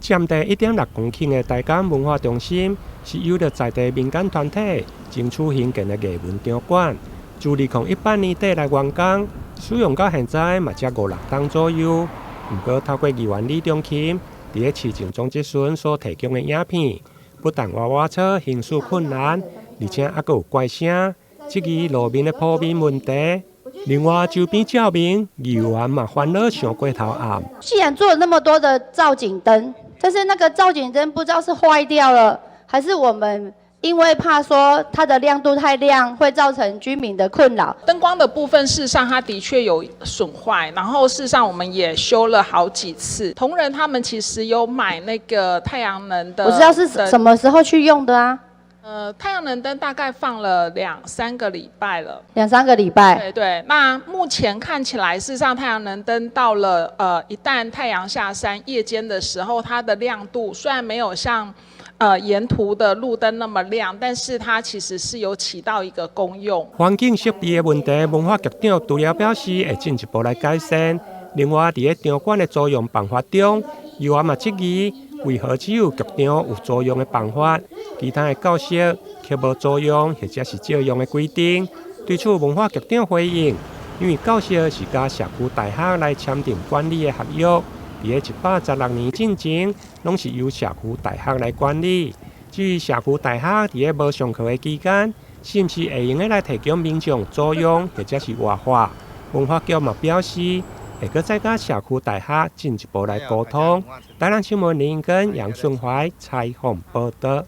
佔地1.6公頃的台江文化中心，是由著在地民間團體爭取興建的藝文場館。自2018年底來完工，使用到現在嘛才五六冬左右。毋過透過議員李中琴佇咧市政總質詢所提供的影片，不但娃娃車行駛困難，而且猶閣有怪聲，質疑路面的鋪面問題。另外，周邊照明，議員嘛煩惱上過頭暗。既然做了那麼多的造景燈，但是那個造景燈不知道是壞掉了，還是我們因為怕說它的亮度太亮，會造成居民的困擾。燈光的部分，事實上它的確有損壞，然後事實上我們也修了好幾次。同仁他們其實有買那個太陽能的，我知道是什麼時候去用的啊？太陽能燈大概放了兩三個禮拜了。兩三個禮拜。對對，那目前看起來，事實上太陽能燈到了一旦太陽下山，夜間的時候，它的亮度雖然沒有像沿途的路燈那麼亮，但是它其實是有起到一個功用。環境設備的問題，文化局長除了表示會進一步來改善。另外，佇咧場館的租用辦法中，議員嘛質疑，為何只有劇場有租用的辦法，其他的教室卻無租用或者是借用的規定？對此，文化局長回應，因為教室是佮社區大學來簽訂管理的合約，佇咧116年進前，攏是由社區大學來管理。至於社區大學佇咧無上課的期間，是毋是會用得來提供民眾租用或者是活化？文化局嘛表示，會閣再佮社區大學進一步來溝通。台南新聞林根楊順懷採訪報道。